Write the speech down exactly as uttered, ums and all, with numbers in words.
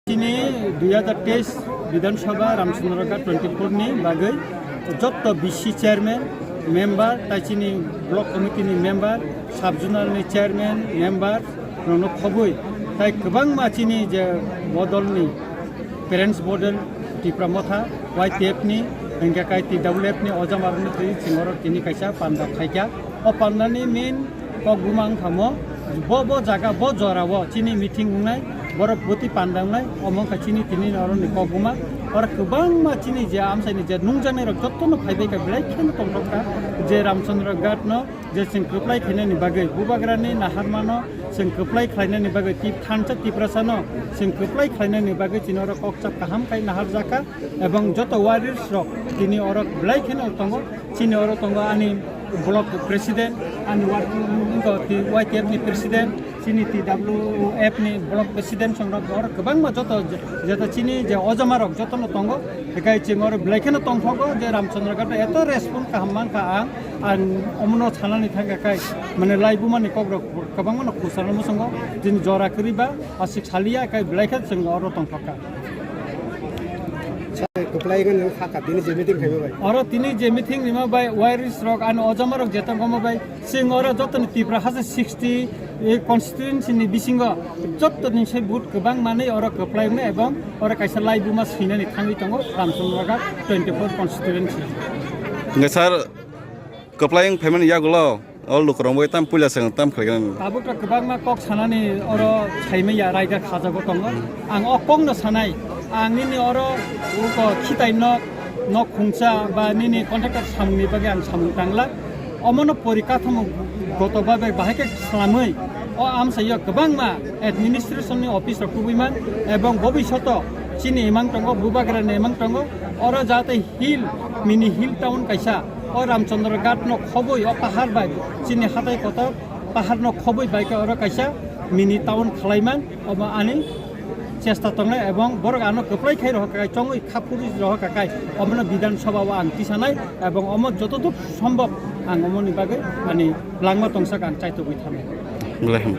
Chini dui hazar teis Bidhan Sabha Ramchandra Ghat twenty four ni bagwi jotto B C chairman, member, tai chini block committee ni member, sub zonal ni chairman, member rokno khobwi tai kwbangma chini je bodol ni parents bodol Tipra Motha, Y T F ni, hingke kai T W F ni ojama rokno twi chingoro tini kaisa panda khaikha. O panda ni main kok buma wngkha mo, bo, bo jaga, bo jora o chini meeting wngnai, borok bwtwi panda wngnai, omo wngkha chini tini oro ni kok buma. Oro kwbangma chini je amchai ni je nungjaknai rok jotono phaibai kha, belai kheno tongthok kha je Ramchandra Ghat no je chwng kwplai khainani bagwi, Bubagra ni naharma no chwng kwplai khlainani bagwi, tip thansa Tiprasa no chwng kwplai khlainani bagwi chini oro kok chap kaham khai nahar jakha. Ebong joto warriors rok tini oro belai kheno tongo, chini oro tongo ani block president, ani working Y T F ni president, chini T W F ni block president songrok oro kwbangma joto je-, joto chini je ojama rok jotono tongo, hikai chwng oro belai kheno tongthogo je Ramchandra Ghat eto response kaham mankha ang, ang omono sanani thangkha kai mane laibumani kokrok kwbangmano khusano muchungo chini jora kwrwi ba aswk saliya kai belai khe chwng oro tongthokha. Kwplai wngkha nini je meeting khaima bai. Oro tini je meeting rima bai, warriors rok ani ojama rok je tongma bai, chwng oro joto ni Tipra haste sixty constituency ni bisingo joto ni se vote kwbang manwi oro kwplai wngnai ebong oro kaisa laibuma swinani thangwi tongo Ramchandra Ghat twenty four constituency. Hingke sir, kwplai wng phaimani yagulo o lukurok bai tam puila chwng tam khlaigwna. Tabuk to kwbangma kok sanani oro saimaya raida khajago tongo. Ang o kokno sanai, ang nini oro uko khitai nok, nok khungsa ba nini contractor samungni bagwi ang samung tangla. Omono porikathamo goto babe bahai khe slamwi o amsaiyo kwbangma administration ni office rok kubui man ebong bobishoto chini imang tongo, Bubagra ni imang tongo, oro jate hill, mini hill town kaisa, o Ramchandra Ghat no khoboi o pahar bai, chini hatai kotor pahar no khoboi bai khe oro kaisa mini town khlaiman, omo ani chesta tongnai, ebong borok ano kwplai khai rohor kai, chongwi khapuri rohor kai, omono Bidhan Sabha o ang tisanai, ebong omo joto duk sombhob ang omoni bagwi ani langma tongsak ang chaitogwi thanai. Belai ham.